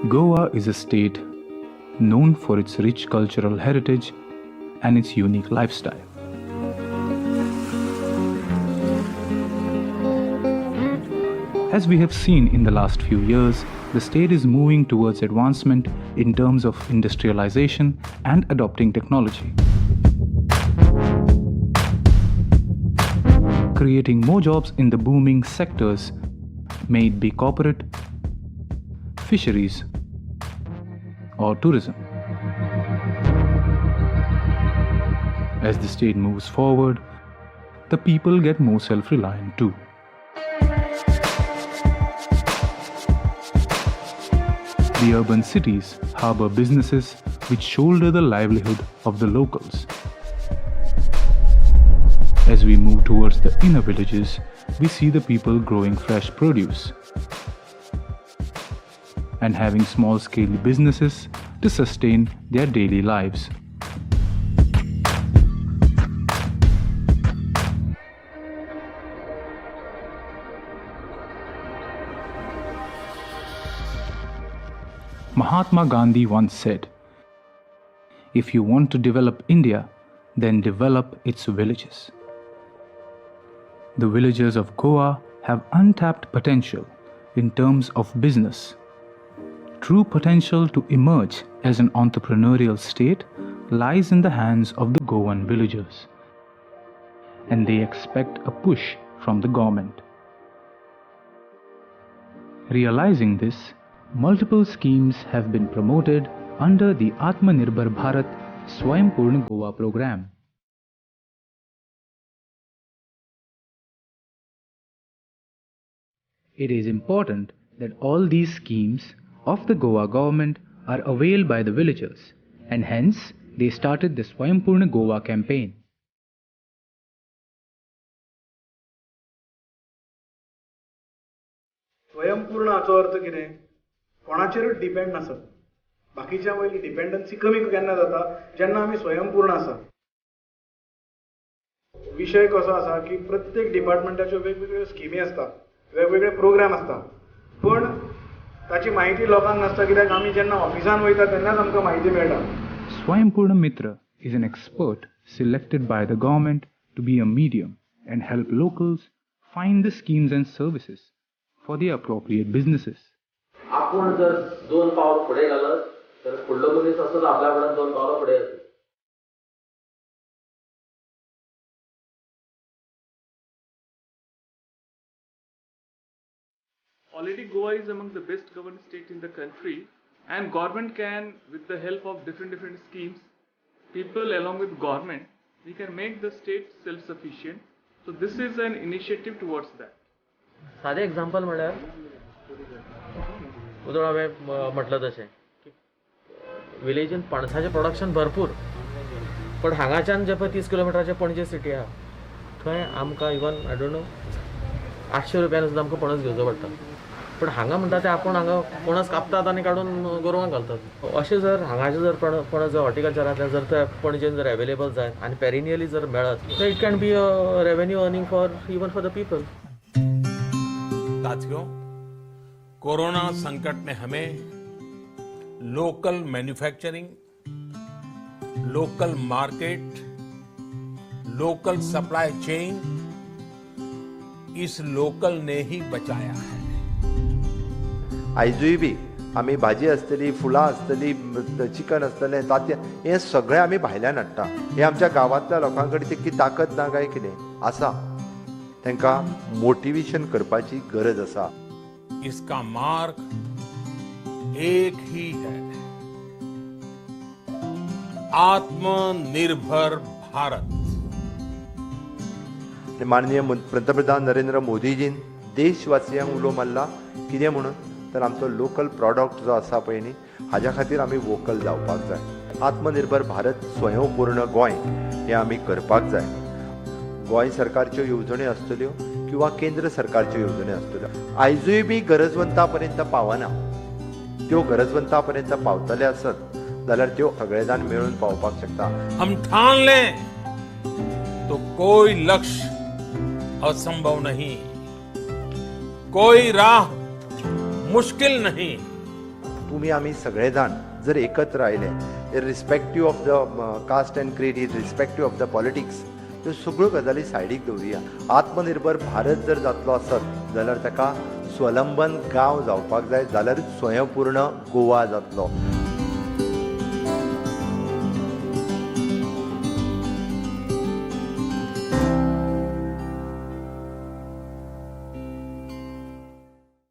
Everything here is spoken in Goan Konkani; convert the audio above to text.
Goa is a state known for its rich cultural heritage and its unique lifestyle. As we have seen in the last few years, the state is moving towards advancement in terms of industrialization and adopting technology, creating more jobs in the booming sectors, may it be corporate, fisheries, or tourism. As the state moves forward, the people get more self reliant too. The urban cities harbor businesses which shoulder the livelihood of the locals. As we move towards the inner villages, we see the people growing fresh produce and having small scale businesses to sustain their daily lives. Mahatma Gandhi once said, "If you want to develop India, then develop its villages." The villagers of Goa have untapped potential in terms of business. True potential to emerge as an entrepreneurial state lies in the hands of the Goan villagers, and they expect a push from the government. Realizing this, multiple schemes have been promoted under the Atmanirbhar Bharat Swayampurna Goa program. It is important that all these schemes of the Goa government are availed by the villagers, and hence they started the Swayampurna Goa campaign. स्वयंपूर्ण हाचो अर्थ कितें? कोणाचेरूच डिपेंड नासप. बाकीच्या वयली डिपेंडन्सी कमी केन्ना जाता? जेन्ना आमी स्वयंपूर्ण आसा. विशय कसो आसा की प्रत्येक डिपार्टमेंटाच्यो वेगवेगळ्यो स्किमी आसता, वेगवेगळे प्रोग्राम आसता, पूण ताची म्हायती लोकांक नासता, कित्याक आमी जेन्ना ऑफिसान वयता तेन्नाच आमकां म्हायती मेळटा. Swayampurna Mitra is an expert selected by the government to be a medium and help locals find the schemes and services for the appropriate businesses. आपूण जर दोन पावल फुडें घालत तर फुडलो मनीस असोच आपल्या कडेन दोन पावलां फुडें येतलो. Already Goa is among the best governed state in the country, and government can, with the help of different different schemes, people along with government, we can make the state self-sufficient. So this is an initiative towards that. सादें एग्जाम्पल म्हळ्यार उदळ हांवें म्हटलें तशें की विलेजीन पणसाचें प्रोडक्शन भरपूर, पण हांगाच्यान जे पळय 30 किलोमिटराचेर पणजे सिटी आहा, थंय आमकां इवन I don't know 800 रुपयान सुद्दां आमकां पणस घेवचो पडटा. पण हांगा म्हणटा ते आपूण हांगा पणस कापतात आनी काडून गोरवांक घालतात. अशें जर हांगाचें जर पणस जर हॉर्टिकल्चरांतल्यान जर ते पणजेन जर एवेलेबल जायत आनी पेरिनियली जर मेळत तर it can be a revenue earning for even for the people. साथियों, कोरोना संकट ने हमें local manufacturing, local market, local supply chain, इस लोकल ने ही बचाया है. आयजूय बी आमी भाजी आसतली, फुलां आसतली, चिकन आसतलें, तांतयां, हें सगळें आमी भायल्यान हाडटा. हें आमच्या गांवांतल्या लोकां कडेन तितकी ताकद ना काय कितें आसा? तांकां मोटिवेशन करपाची गरज आसा. इसका मार्ग एक ही है, आत्मनिर्भर भारत. आनी माननीय पंतप्रधान नरेंद्र मोदीजीन देशवासियांक उलो मारला कितें म्हणून? तर आमचो लोकल प्रॉडक्ट जो आसा पळय न्ही, हाज्या खातीर आमी वोकल जावपाक जाय. आत्मनिर्भर भारत, स्वयंपूर्ण गोंय हें आमी करपाक जाय. गोंय सरकारच्यो येवजण्यो आसतल्यो किंवा केंद्र सरकारच्यो येवजण्यो आसतल्यो, आयजूय बी गरजवंता पर्यंत पावना. त्यो गरजवंता पर्यंत पावतले आसत जाल्यार त्यो सगळे जाण मेळून पावपाक शकता. हम ठान लें तो कोई लक्ष्य असंभव नहीं. कोई राह मुश्किल नहीं। तुमी आमी सगळे जाण जर एकत्र आयले, irrespective of the caste and creed, irrespective of the politics, त्यो सगळ्यो गजाली सायडीक दवरुया। आत्मनिर्भर भारत जर जातलो आसत जाल्यार ताका स्वलंबन गांव जावपाक जाय, जाल्यारूच स्वयंपूर्ण गोवा जातलो।